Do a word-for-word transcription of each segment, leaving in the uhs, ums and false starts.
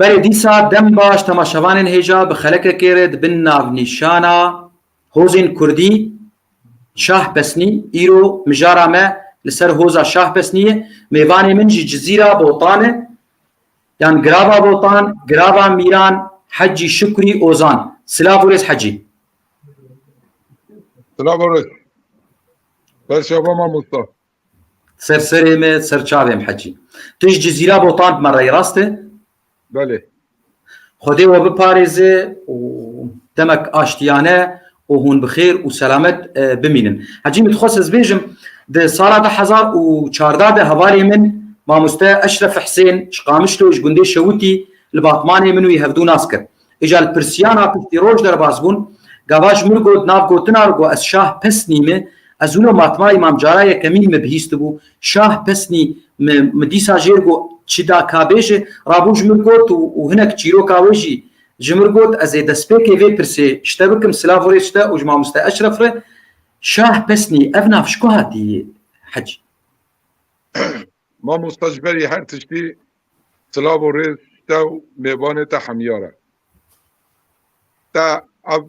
Belê dîsa dem baş temaşevanên hêja bi xelekekê re di bin navnîşana hozên kurdî Şah Pesnî, îro mijara me li ser hoza Şah Pesnî ye. Mêvanê min jî Cizîra Botan e, yan Girava Botan, Girava Mîran, Hecî Şukrî Ozan. Silav û rêz Hecî. Silav û rêz. Berçava mamosta. Ser serê me, ser çavê me Hecî. Tu ji Cizîra Botan bi me re yê rast e? Belê. Xwedê we biparêze û demek aştiyane û hûn bi xêr û selamet, e, bimînin. Hecî, min dixwest ez bêjim, di sala du hezar û çardeh de hevalê min, mamoste Eşref Hisên, ji Qamişlo, ji gundê Şewitî, li batmanê min wî hevdû nas kir. Îca li pirsiyana piştî roj derbas bûn, gava ji min got, nav gotina re got, ez Şah Pesnî me, ez wilo matma Îmam Cara yekemîn me bihîstibû, Şah Pesnî me, me dîsa jêr got, çi da ka bêje, rabû ji min got û, û hinek çîroka wê jî ji min got, ez ê destpêkê vê pirsê ji te bikim, silav û rêz ji te û ji mamoste Eşref re, Şah Pesnî, ev nav ji ku hatî Hecî? Mamosta ji berî her tiştî silav û rêz ji te û mêvanê te hemiya re. Te ev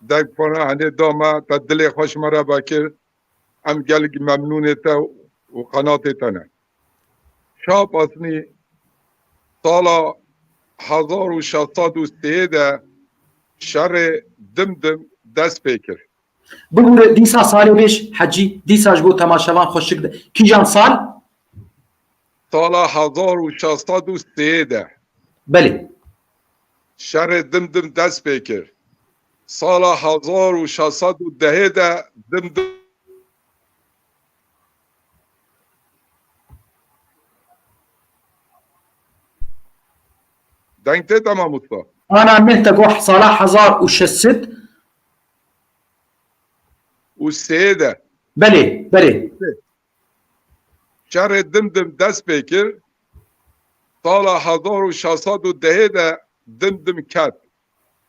degfana henê da me, te dilê xwe ji me re vekir. Em gelek memnûnê te û qenatê te ne. Şah Pesnî sala hezar û şeş sed û sê de şerê Dimdim dest pê kir. Bibûre dîsa salê bêj Hecî, dîsa ji bo temaşevan xweşik de. Kîjan sal? Sala hezar û şeş sed û sê de. Belê. Şerê Dimdim dest pê kir. Sala hezar û şeş sed û dehê de Dimdim Deng tê, tamam usta. Ana neh te got sala hezar û şeş sed û sê de. Belê, belê. Şerê Dimdim dest pê kir. Sala hezar û şeş sed û dehê de Dimdim ket.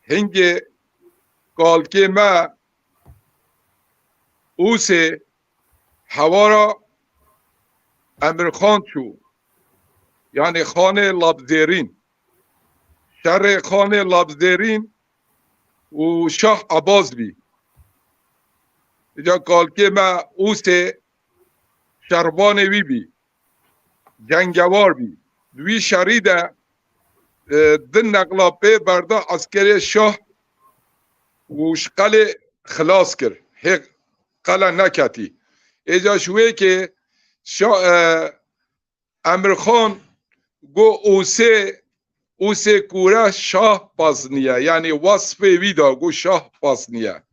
Hingê kalkê me Ûsê hewara Emirxan çû. Yanî Xanê Labzêrîn. Şerê Xanê Labzêrîn û Şah Ebaz bî. Îca kalkê me Ûsê şervanê wî bî. Cengewar bî. Di wî şerî de, e, di neqla pê berda eskerê şah û ji qelê xilas kir. Hê qele neketî. Êca ji wê kê şa-, e, Emirxan got Ûsê, Ûsê kûre şah pezniye. Yanî wesfê wî da, got şah pezniye.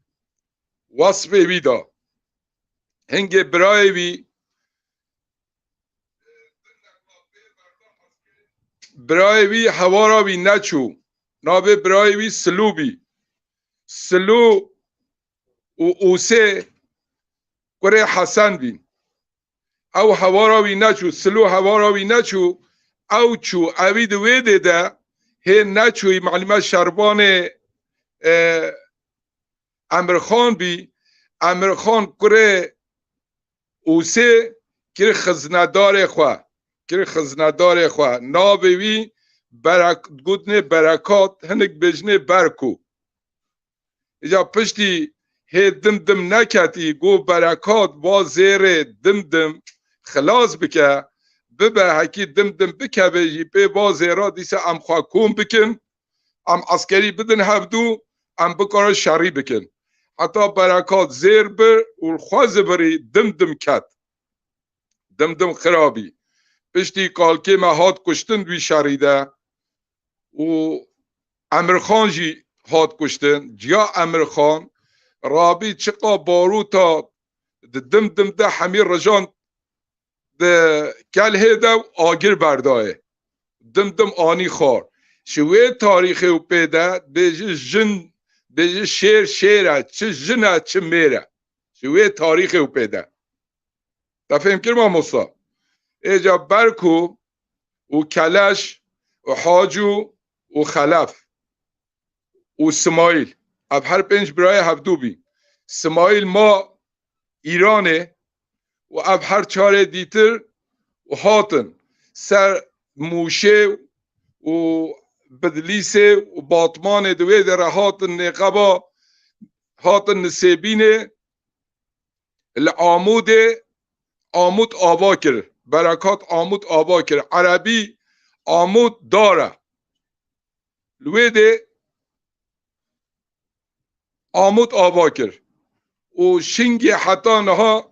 Wesfê wî da. Hingê birayê wî, birayê wî hewara wî neçû. Navê birayê wî Silû bî. Silû û Ûsê kurê Hesen bîn. Ew hewara wî neçû, Silû hewara wî neçû, ew çû. Ewî di wê dê de hê neçûyî, malûm e şervanê, e, Emirxan bî. Emirxan kurê Ûsê kir xiznedarê xwe. Kir xiznedarê xwe. Navê wî Berek-, gotinê Berekat, hinek bêjinê Berkû. Îca piştî hê Dimdim neketî, got Berekat va zêrê Dimdim xilas bike, bibe hekî Dimdim bikeve jî pê va zêra dîsa em xwe kom bikin. Em eskerî bidin hevdû, em bikarin şerî bikin. Heta Berekat zêr bir û li xwe zivirî Dimdim ket. Dimdim xira bî. Piştî kalkê me hat kuştin di wî şerî de û Emirxan jî hat kuştin. Ciya Emirxan rabî çiqa barûta di Dimdim de hemî rijand di kelhê de û agir berdayê. Dimdim anî xar. Ji wê tarîxê û pê de bêje jin, bêje şêr şêr e, çi jin e, çi mêr e. Ji wê tarîxê û pê de. Te fêm kir mamosta? Êca Berkû û Keleş û Hacû û Xelef û Simayîl. Ev her pênc birayê hevdû bî. Simayîl ma Îranê û ev her çarê dîtir û hatin ser Mûşê û Bidlîsê û Batmanê di wê derê hatin nêqeba, hatin Nisêbînê, li Amûdê Amûd ava kir. Berekat Amûd ava kir. Erebî Amûd dar e. Li wê dê Amûd ava kir. Û şingê heta niha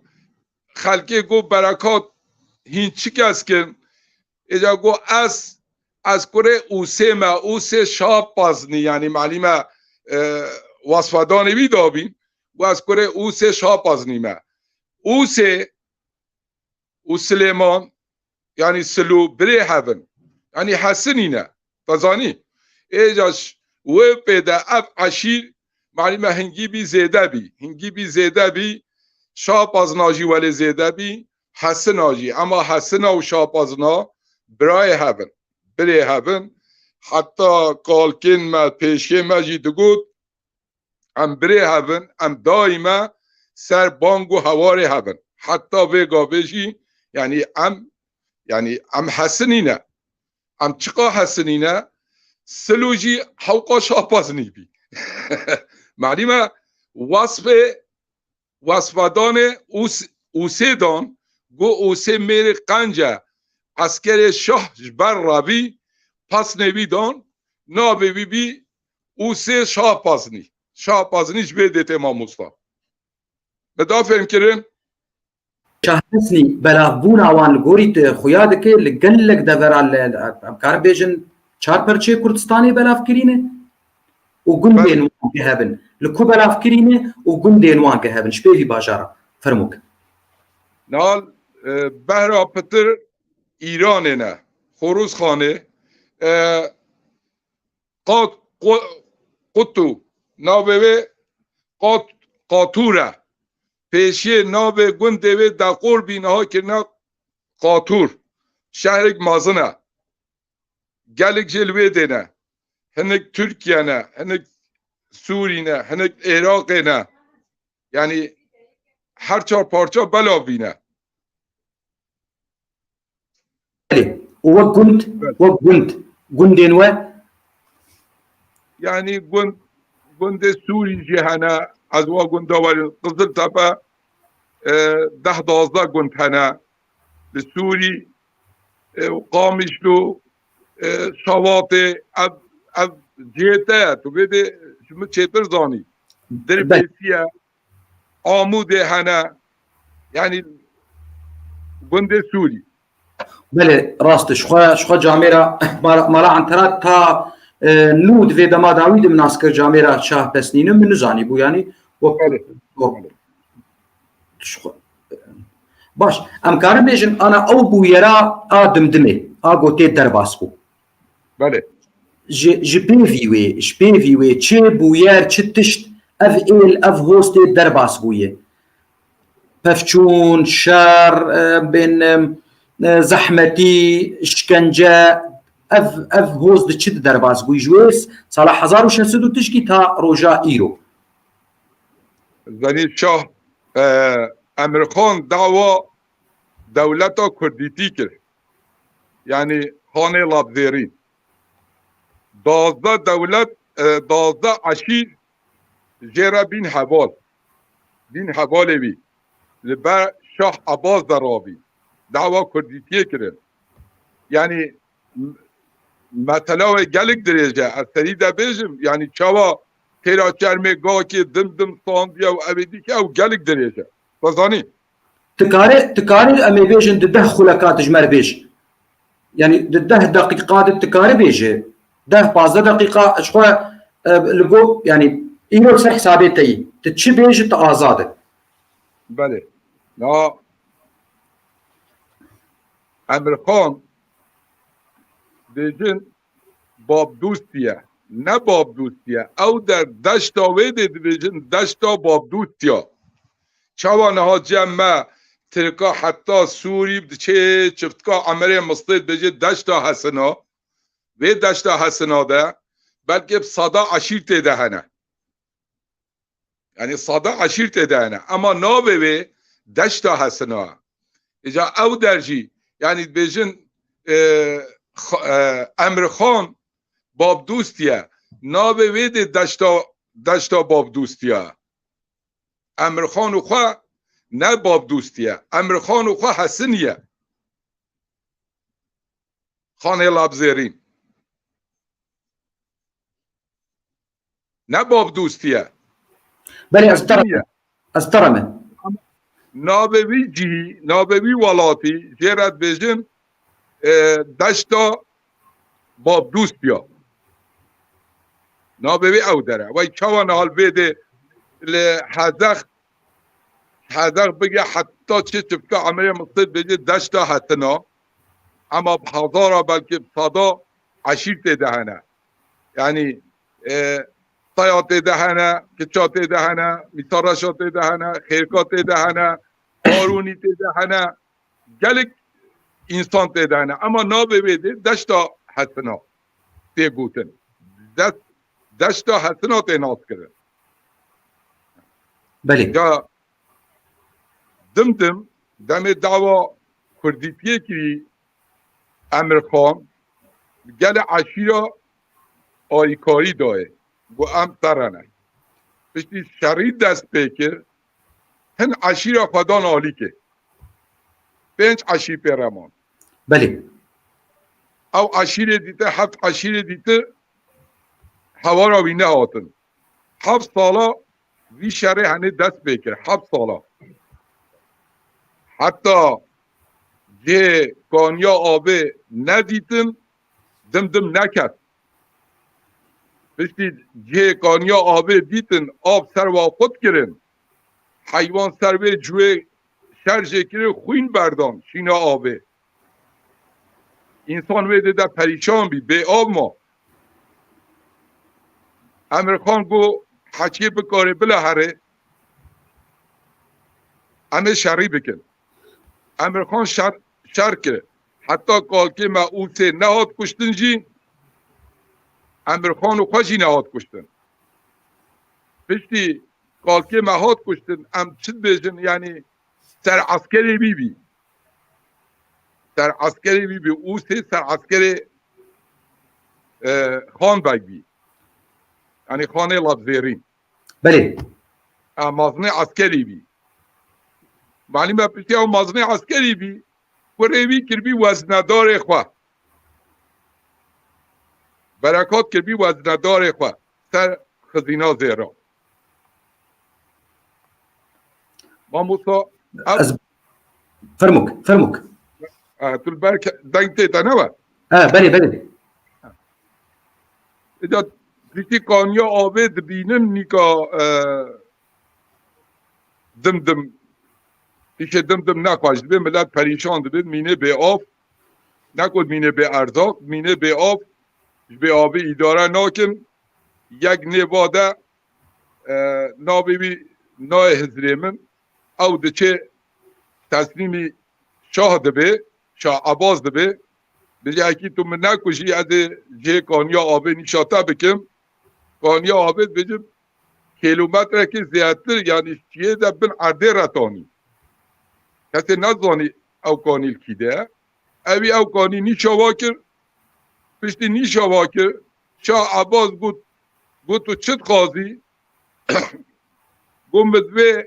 xelkê got, Berekat hîn çi kesk in? Êca got, ez, ez kurê Ûsê me, Ûsê Şapaznî, yanî malî me, e, wasfedanê wî dabîn. Got, ez kurê Ûsê Şapaznî me. Ûsê û Silêman, yanî Silû birê hev in. Yanî hesinî ne. Te zanî? Êca ş-, wê pê de ev eşîr, malî me hingî bî zêde bî. Hingî bî zêde bî, Şapazna jî welê zêde bî, Hesina jî. Ema Hesina û Şapazna birayê hev in. Birê hev in. Heta kalkên me, pêşiyê me jî digot, em birê hev in, em daîme ser bang û hewarê hev in. Heta vê gavê jî, yanî em, yanî em hesinî ne. Em çiqa hesinî ne, Silû jî hewqa Şapaznî bî. Malî me wasfê, wasfadanê Ûs-, Ûsê dan, got Ûsê mêrê qenc e, eskerê şah ji ber re bî, pesnê wî dan, navê wî bî Ûsê Şapaznî. Şapaznî ji vê dê tê mamosta. Me da fêhm kirin? Şahbesnî belavbûna wan li gorî te xuya dike, li gelek devera li, em karin bêjin çar perçeyê Kurdistanê belavkirî ne û gundên wan gehebin. Li ku belavkirî ne û gundên wan gehebin. Ji pêvî bajara. Fermûk. Nal, e, behra pitir Îranê ne. Xorûzxanê, e, Qat-, Qu-, Qutû, navê wê Qat-, Qatûr e. Pêşiyê navê gundê wê Deqor bî, niha kirine Qatûr. Şehrek mezin e. Gelek jê li wê dê ne. Hinek Tirkiye ne, hinek Sûrî ne, hinek Êraqê ne. Yanî her çar parça belavî ne. Belê. Û wek gund, wek gund, gundên we? Yanî gund, gundê Sûrî jî hene, ez wa gunda werin, Qiziltepe, e, deh duwazdeh gund hene li Sûrî, e, û Qamişlo, e, Şawatê, ev, ev cihê te ye, tu vê dê ji min çêtir zanî. Dirbêsî ye, Amûdê hene, yanî gundê Sûrî. Belê, rast e. Ji xwe, ji xwe camêra mala, mala Antera ta, e, nû di vê dema dawî de min nas kir camêra Şahbesnî ne, min nizanî bû, yanî wek, belê, wek, ji xwe. Baş, em karin bêjin ana ew bûyera a Dimdimê, a gotê derbas bû. Belê. Ji, ji pêvî wê, ji pêvî wê çi bûyer, çi tişt ev êl, ev hostê derbas bûye? Pevçûn, şer, e, bên, e, zehmetî, şikence, ev, ev hoz di çi di derbas bûyî? Ji wê sala hezar û şeş sed û tişkî ta roja îro. Zanî Şah, e, Emirxan dawa dewleta Kurdîtî kir. Yanî Xanê Lapzêrîn. Duwazdeh dewlet, e, duwazdeh eşîr jê re bîn heval. Bîn hevalê wî. Li ber Şah Ebaz de rabî. Dawa Kurdîtiyê kirin. Yanî m-, metela wê gelek dirêj e. Ez serî de bêjim, yanî çawa têra çermê gakê Dimdim standiye û evê dîke ew gelek dirêj e. Te zanî? Ti kare, ti kare em ê bêjin di deh xuleka tu ji me re bêj. Yanî di deh deqîqa de ti kare bêje. Deh, pazdeh deqîqa ji xwe, e, li go, yanî îro li ser hesabê te yî. Ti çi bêjî, tu azad e. Belê. Na Emirxan dibêjin Babdûstî ye. Ne Babdûstî ye. Ew der deşta wê dê dibêjin deşta Babdûstî ya. Çawa niha cem me Tirka heta Sûrî diçê çiftka Emirê Mislê dibêje deşta Hesina. Vê deşta Hesina de belkê bi sada eşîr tê de hene. Yanî sada eşîr tê de hene. Ema navê wê deşta Hesina. Îca ew der jî, yanî dibêjin, e, X-, e, Emir Xan Babdûstî ye. Navê wê dê deşta, deşta Babdûstî ye. Emirxan û xwe ne Babdûstî ye. Emirxan û xwe Hesinî ye. Xanê Labzêrîn. Ne Babdûstî ye. Belê, ez Hesinî ye. Tereme. Ez tereme. Navê wî cihî, navê wî welatî, jê re dibêjin, e, deşta Babdûstiya. Navê wî ew der e. Wey çawa niha li vê dê li Hezex, Hezex bige heta çi çifte emirê Misir dibêje deşta Hetina. Ema bi hezara belkî bi seda eşîr tê de hene. Yanî, e, Taya tê de hene, Kiça tê de hene, Mîsareşa tê de hene, Xêrka tê de hene, Harûnî tê de hene, gelek însan tê de hene. Ema navê wê dê deşta Hesina tê gotin. Des-, deşta Hesina tê naskirin. Belê. Ya Dimdim, demê dawa Kurdîtiyê kirî, Emir Xan, gelê eşîra alîkarî dayê. Got, em serre ne. Piştî şerî dest pê kir, hin eşîra xwe dan alîkê. Pênc eşîr pê re man. Belê. Ew eşîrê dîtir, heft eşîrê dîtir hewara wî nehatin. Heft sala vî şerê henê dest pê kir. Heft sala. Heta cihê kaniya avê nedîtin, Dimdim neket. Piştî cihê kaniya avê dîtin, av ser wa qut kirin. Heywan ser vê cihê şer jê kirin, xwîn berdan, şîna avê. Însan wê dê de perîşan bî, bê av ma. Emir Xan got, heçiyê bikarê bila herê, em ê şerî bikin. Emir Xan şer, şer kir. Heta kalkê me Ûsê nehat kuştin jî, Emir Xan û xwe jî nehat kuştin. Piştî kalkê me hat kuştin, em çi dibêjin, yanî ser eskerê wî bî. Ser eskerê wî bî. Ûsê ser eskerê, e, Xan Beg bî. Yanî Xanê Labzêrîn. Belê. E, mazinê eskerî bî. Malî me piştî ew mazinê eskerî bî. Kurê wî kirbî weznedarê xwe. Berekat kirbî weznedarê xwe. Ser Xizîna Zêra. Mamosta, ev Ez, fermuk, fermuk. E, tu li ber ke-, deng tê te ne we? E, belê, belê. Îca piştî kaniya avê dibînin nîka, e, Dimdim. Îşê Dimdim nexweş dibe, millet perîşan dibe, mînê bê av. Nekot mînê bê erzaq, mînê bê av. Ji bê avê îdare nakin. Yek nêva de, e, navê wî nayê hizrê min. Ew diçe teslîmî şah dibe, Şah Ebaz dibe. Bêje, "Ekî tu min nekujî, ez ê cihê kaniya avê nîşa te bikim." Kaniya avê dibêjim, kîlometrekê zêdetir, yanî çiyê de bin erdê re tanî. Kesê nezanî ew kanî li kî de ye. Ewî ew kanî nîşa wa kir. Piştî nîşa wa kir, Şah Ebaz got, got, "Tu çi dixwazî?" Got, "Min divê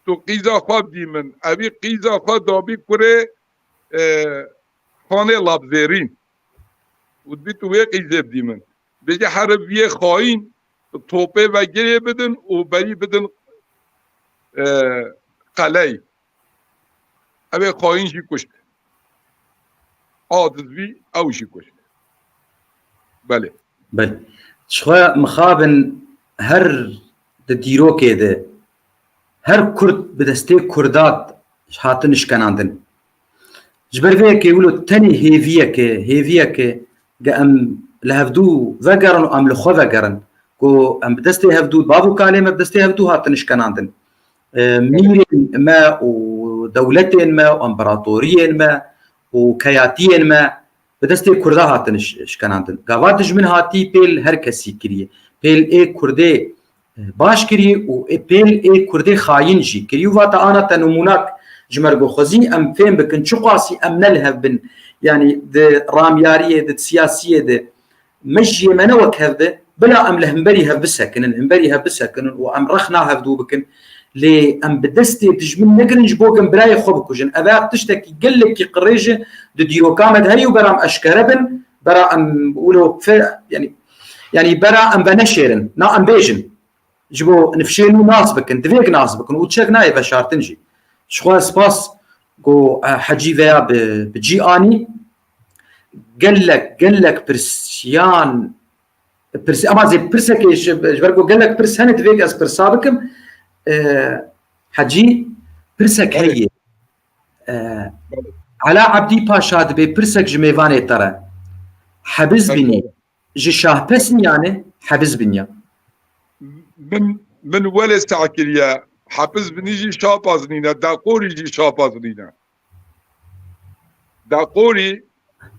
tu qîza xwe bidî min." Ewî qîza xwe dabî kurê, e, Xanê Labzêrîn. Û dibî tu wê qîzê bidî min. Bêje, "Here viyê xayîn topê ve girê bidin û berî bidin, e, qeleyê." Ew ê xayîn jî kuşt. A dizvî ew jî kuşt. Belê. Belê. Ji xwe mixabin her di dîrokê de her Kurd bi destê Kurda hatin şkenandin. Ji ber vê yekê wilo tenê hêviyeke, hêviyeke ge em li hevdû vegerin û em li xwe vegerin ku em bi destê hevdû, bav û kalê me bi destê hevdû hatin şkenandin. E, mîrên me û dewletên me û împeratoriyên me û keyatiyên me bi destê Kurda hatin ş-, şkenandin. Gava dijmin hatî pêl her kesî kiriye. Pêl ê Kurdê, e, baş kiriye û ê pêl ê Kurdê xayîn jî kiriye. Û vata ana te nimûnak ji me re got. Xwezî em fêm bikin çiqasî em ne li hev bin. Yanî di ramyariyê de, di siyasiyê de, mejiyê me ne wek hev be, bila em li hemberî hev bisekinin, hemberî hev bisekinin û em rexna hevdû bikin. Lê em bi destê dijmin negirin ji bo ku em birayê xwe bikujin. Ev ya tiştekî gelekî qirêj e, di dîroka me de heye û bera em eşkere bin, bera em wilo fe-, yanî, yanî bera em veneşêrin, na em bêjin. Ji bo nifşên nû nas bikin, divêk nas bikin û çek nayê veşartin jî. Ji xwe spas ku, eh, Hecî veya bi, bi cî anî. Gelek, gelek pirsiyan, pirs-, ama zê pirsekê ji, ji ber ku gelek pirs hene, divêk ez pirsa bikim. Eh, Hecî, pirsek heye. Eh, Ela Ebdî Paşa dibê pirsek ji mêvanê te re. Hebiz bînî. Ji Şahpesnî yanî Hebiz bîniya. Min, min welê seh kiriye. Hebiz binî jî Şahpaz nîne, Daqorî jî Şahpaz nîne. Daqorî,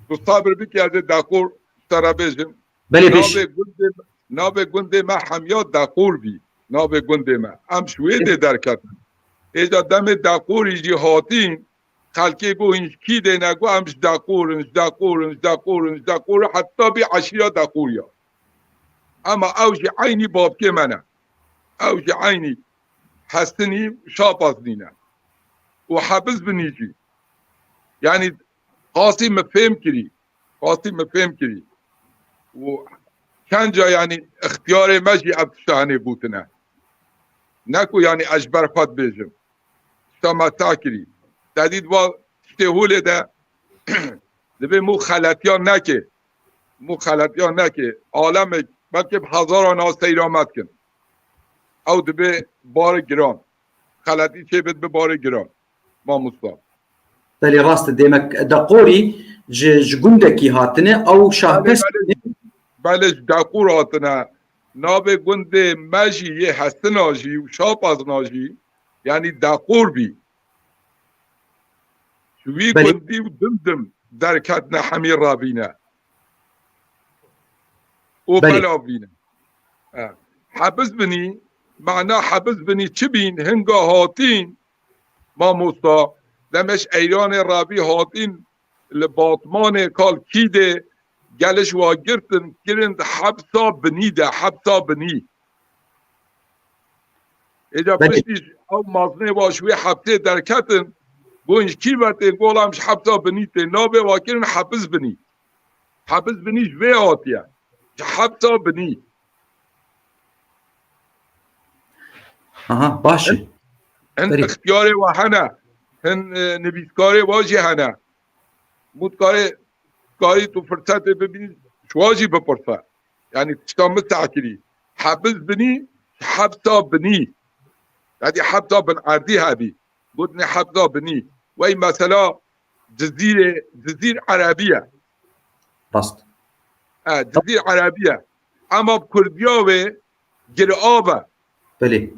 tu sabir bike, ez ê Daqor te re bêjim. Belê bêj. Navê gundê, navê gundê me hemiya Daqor bî. Navê gundê me. Em ji wê dê derketin. Êca demê Daqorî jî hatîn, xelkê got, hîn ji kî dê ne, got, em ji Daqor in, ji Daqor in, ji Daqor in, ji Daqor in, heta bî eşîra Daqoriya. Ema ew jî eynî bavkê me ne. Ew jî eynî Hesinî û Şahpaz nîne. Û Hebiz binî jî. Yanî qasî min fêm kirî. Qasî min fêm kirî. Û kenca, yanî, ixtiyarê me jî ev tişta henê gotine. Ne ku, yanî, ez ji ber xwe dibêjim. Tişta me seh kirî. Te dît va tiştê holê de dibê mû xeletiyan neke. Mû xeletiyan neke. Alemek belkê bi hezaran a seyra me dikin. Ew dibê barê giran. Xeletî çêbit bi barê giran. Mamosta. Belê rast e, demek Daqorî ji, ji gundekî hatine, ew Şahpes. Belê, belê, belê ji Daqor hatine. Navê gundê me jî yê Hesina jî û Şahpazna jî, yanî Daqor bî. Ji wî Belê. gundî û Dimdim derketine hemî revîne. Û Belê. belav bîne. E, Hebiz binî, mana Hebiz binî çi bîn, hinga hatîn, mamosta, demeş Eyranê revî hatîn li Batmanê kal kî dê, geliş wa girtin, kirin di hepsa binî de, hepsa binî. Êca Belê. piştî ji ew mazinê wa ji wê hepsê derketin, gon ji kî ve tên, golam ji hepsa binî tên, navê wa kirin Hebiz binî. Hebiz binî ji wê hatiye. Ji hepsa binî. Aha, baş e. Hin, hin Berî. ixtiyarê wa hene, hin, e, nivîskarê wa jî hene. Mû dikarê, karî tu firsetê bibî, ji wa jî bipirse. Yanî tişta min seh kirî. Hebiz binî, hepsa binî. Yanî hepsa bin erdî hebî. Gotinê hepsa binî. Wey mesela Cizîrê, Cizîr erebî ye. Rast. E, Cizîr erebî ye. Ema bi kurdiya wê Girav e. Belê.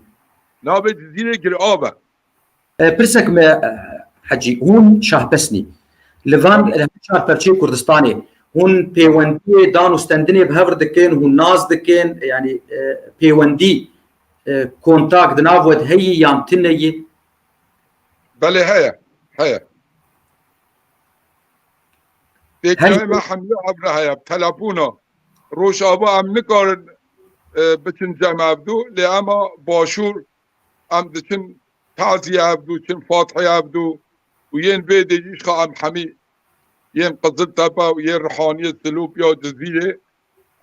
Navê Cizîrê Girav e. E, pirsek me, e, Hecî, hûn Şahpesnî. Li van, Belê. li her çar perçeyê Kurdistanê hûn pêwendiyê dan û stendinê bi hev re dikin, hûn nas dikin, yanî, e, pêwendî, e, kontak di nav we de heyî yan tune yî? Belê heye, heye. Pêkiyayê Heyî. me hemiya ev re heye, telefona. Rojava em nikarin, e, biçin cem hevdû, lê ema başûr em diçin tazî hevdû, çin fatihê hevdû û yên vê dê jî ji xa em hemî yên Qiziltepe û yên Rihaniyê, Silopya, Cizîrê,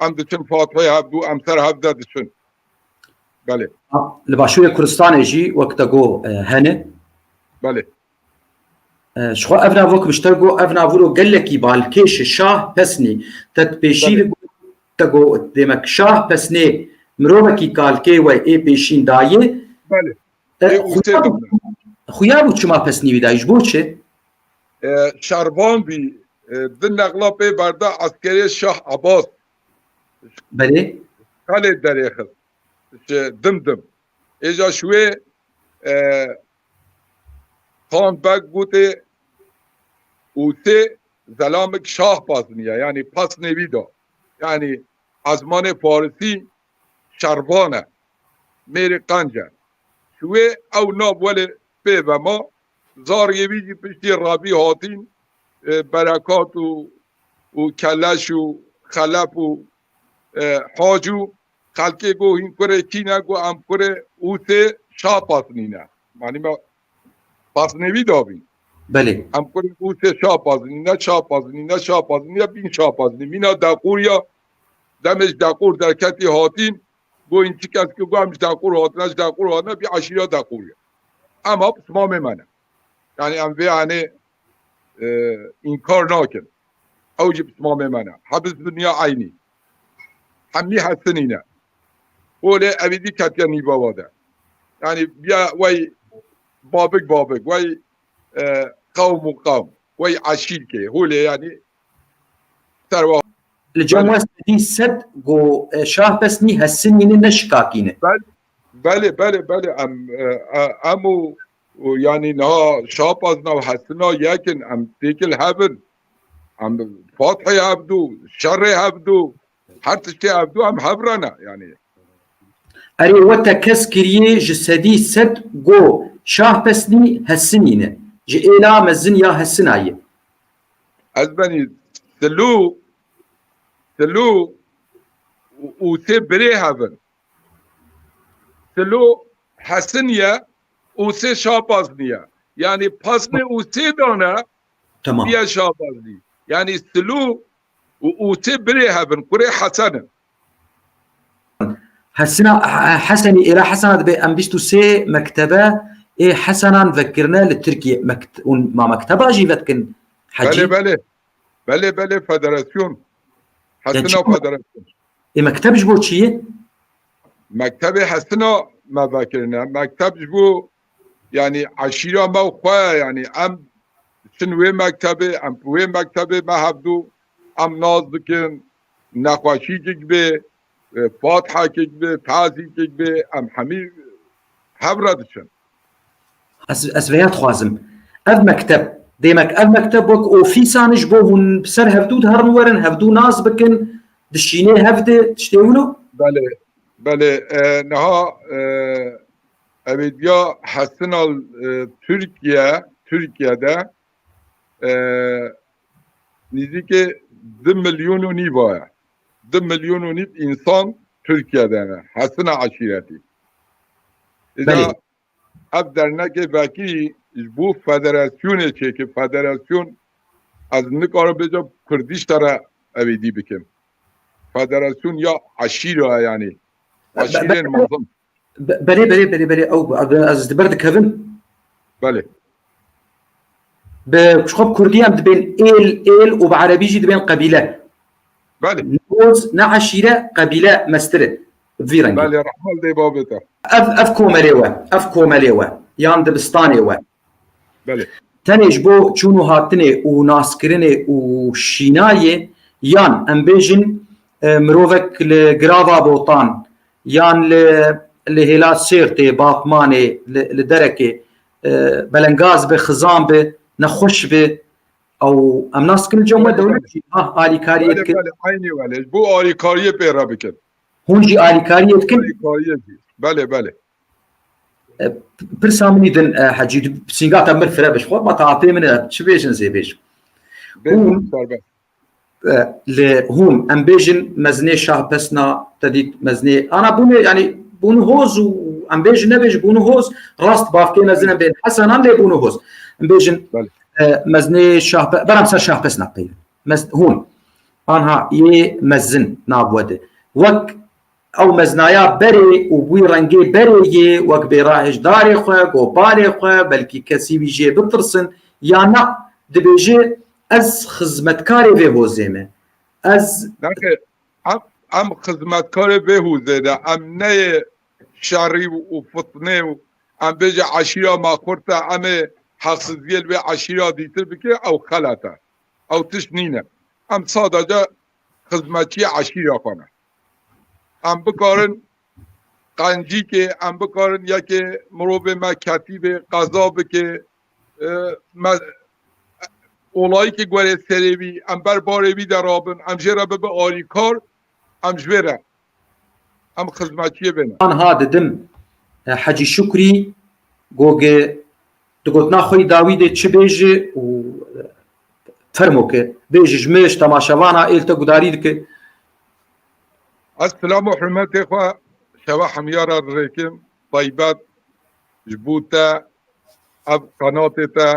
em diçin fatihê hevdû, em ser hevde diçin. Belê. Li Başûrê Kurdistanê jî wek te got, e, hene. Belê. E, ji xwe ev nav wek min ji te got, ev nav wilo gelekî balkêş e, Şahpesnî. Te pêşî Belê. li got, te got, demek Şahpesnê mirovekî kalkê we ê pêşîn dayê. Belê. E, Ê, û xuya tê bû, bû. xuya bû çima pesnî wî dayî, ji bo çi? E, şervan bî, e, di nexla pê berda eskerê Şah Abbas. Belê. Xelê derêxist. Ji Dimdim. Êja ji wê, e, Xan Beg gotê û tê zelamik Şahpaz niye, yanî pesnê wî da. Yanî ezmanê farisî şervan e. Mêrê qenc e. Ji wê ew nav welê pê ve ma, zariyê wî jî piştî revî hatîn, e, Berekat û, û Keleş û Xelef û e, Hacû, xelkê got hîn kurê kî ne, got em kurê Ûsê Şahpasnî ne. Manî me Pasnêvî dabîn. Belê. Em kurê Ûsê Şahpasnî ne, Şahpasnî ne, Şahpasnî ne, bîn Şahpasnî. Mîna Deqûr ya, demê ji Deqûr derketî hatîn, got hîn çi kes ki got em ji Deqûr hatine, ji Deqûr hatine, bî eşîra Deqûr ya. Em ha pismamê me ne. Yani em vê anê, e, înkar nakin. Ew jî pismamê me ne. Hebis dinya eynî. Hemî hesinî ne. Holê evîdî ketiye nîvava de. Yani biya wey babik babik, wey, e, qewm û qewm, wey eşîrkê. Holê yani serwa. Li cem Belê. we sedî sed go, e, Şahpesnî hesinî ne, ne şikakî ne. Bel-, belê, belê, belê. Em, e, e, em û, û yani niha Şahpasna û hesina yekin, em têkil hevin. Em fathê hevdû, şerê hevdû, her tiştê hevdû em hev re ne yani. Erê, we tekez kiriye ji sedî sed go Şahpesnî hesinî ne. Ji êla mezin ya hesina ye. Ez benî Silû, Silû û, û tê birê hevin. Silo Hesin ye, Ûsê Şahpasnî ye. Yani pasnê Ûsê dane, Tamam. diye Şahpasnî. Yani Silo û Ûsê birê hevin, kurê Hesen in. Hesina, He-, Hesenî, êla Hesena dibe em bîst û sê mektebe ê Hesenan vekirine li Tirkiye mekt-, û ma mekteba jî vetkin Hecî? Belê, belê. Belê, belê, federasyon. Ya Hesina çi federasyon. Ê, mekteb ji bo çi ye? Mektebê Hesina me vekirine. Mekteb ji bo, yani, eşîra me û xwe, yani, em çin wê mektebê, em wê mektebê me hevdû, em nas dikin, nexweşîkik bê, e, fatihekik bê, tazîkik bê, em hemî hev re diçin. Ez, ez vêya dixwazim. Ev mekteb, demek ev mekteb wek ofîsan ji bo hûn bi ser hevdû diherin werin, hevdû nas bikin, dişînê hev de, tiştê wilo? Belê, belê. E, niha, e, evêdiya Hesina, e, Tirkiye, Tirkiye de, e, nîzîkê du milyon û nîv e. Du milyon û nîv însan Tirkiye de ne. Hesina eşîretî. Îca Belê. ev dernekê vekî ji bo federasyonê çêkir. Federasyon, ez nikarim bêjim Kurdîş te re evêdî bikim. Federasyon ya eşîra yani. Be-, be-, Eşîrên be-, mezin. be-, belê, belê, belê, belê. Ew, ew, ez di ber dikevim. Belê. Bi, ji xwe bi Kurdî em dibên êl, êl û bi Erebî jî dibên qebîle. Belê. Ne hoz, ne eşîre, qebîle mestir e. Bi vî rengî. Belê, rehmet lê babê te. Ev, ev komelê we, ev komelê we, yan dibistanê we. Belê. Tenê ji bo çûn û hatinê û naskirinê û şînayê, yan em bêjin, e, mirovek li Girava Botan, yan li, li Hêla Sêrtê, Batmanê, li, li Derekê, e, belengaz bi, xizan bi, nexweş bi, ew em nas dikin li cem we Belê, dewlet belê. jî, ha, alîkariyê Belê, dikin. belê, eynî welê. Ji bo alîkariyê pê re bikin. Hûn jî alîkariyê dikin? Alîkariyê jî. Belê, belê. E, p-, pirsa min î din, e, Hecî, tu pisînga te mir fire bi ji xwe, ma te apê min e, çi bêjin zê bêjin. Bêjin, Hûn serbest. e, li hûn, em bêjin mezinê Şahpesna, te dît mezinê, ana bûne, yani bûne hoz û em bêjin nebêjin bûne hoz, rast bavkê mezin em bên Hesenan lê bûne hoz. Em bêjin, Belê. e, mezinê Şahpe-, beram ser Şahpesna peyv. Mez-, hûn, anha yê mezin nav we de. Wek ew meznaya berê û wî rengê berê yê, wek bêra hêjdarê xwe, gopalê xwe, belkî kesî wî jê bitirsin, ya na dibêje, ez xizmetkarê vê hozê me. Ez Nexê, em, em xizmetkarê vê hozê de, em neyê şerî û fitnê û em bêje eşîra me xurt e, em ê heqsiziyê li vê eşîra dîtir bike, ew xelet e. Ew tişt nîne. Em sadece xizmetçiyê eşîra xwe ne. Em bikarin qencîkê, em bikarin yekê mirovê me ketî bê, qeza bike, e, me, olayîkê guherê serê wî, em ber barê wî de rabin, em jê re bibe alîkar, em ji vê re, em xizmetçiyê bê ne. Anha didim, e, Hecî Şukrî, goge, di gotina xwe yî dawî de çi bêje û fermo ke, bêje ji me, ji temaşevana êl te gudarî dike. Ez silam û hurmetê xwe şeva hemîya re dirêkim. Taybet ji bo te, ev qenatê te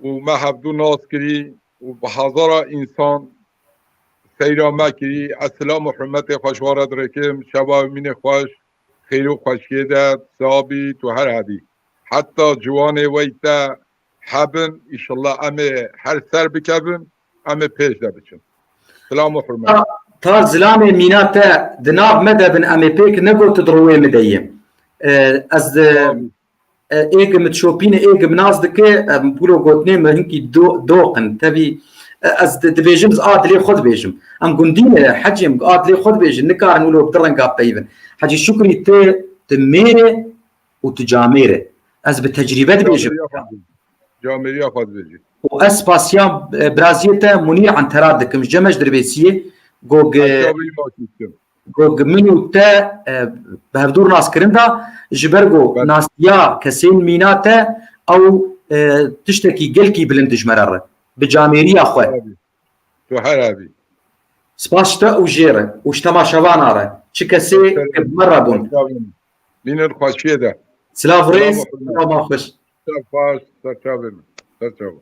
û me hevdû nas kirî û bi hezara însan seyra me kirî. Ez silam û hurmetê xwe ji we re dirêkim. Şeva mînê xweş, xêr û xweşiyê de, sabî tu her hebî. Heta ciwanê wey te hebin, îşillah em ê her ser bikevin, em ê pêş de biçin. Silam û hurmet. Ta, ta zilamê mîna te di nav me de bin, em ê pêk negot di rûyê min de yê. E, ez, e, Sabî. e, êgim şopîne, êgim nas dike, em, wilo gotinê min hinkî do-, doq in. Tevî, e, ez di-, dibêjim, ez a dilê xwe dibêjim. Em gundî ne, hecê min, a dilê xwe dibêjin, nikarin wilo bi renga peyvin. Hecî Şukrî, tu, tu mêr e û tu camêr e. Ez bi tecrîbe dibêjim. Camêriya xwe dibêjim. Camêriya xwe dibêjim. Û ez spasiya, e, biraziyê te Munîr Antera dikim, ji Cemeş Dirbêsiyê, go ge-, Eşya bî ma dikim. Got, min û te, e, bi hevdûr nas kirin da, ji ber ku Belê. nasiya kesên mîna te ew, e, tiştekî gelkî bilind ji me re re. Bi camêriya xwe. Her hebî. Tu her hebî. Spas ji te û jê re û ji temaşevana re. Çi kesê Ser-, ke bi me re bûn. Ser çavê min. Mînir xweşiyê de. Silav rêz, Silav û hurmet. silav ma xweş. Ser baş, ser çavê min. Ser çavê.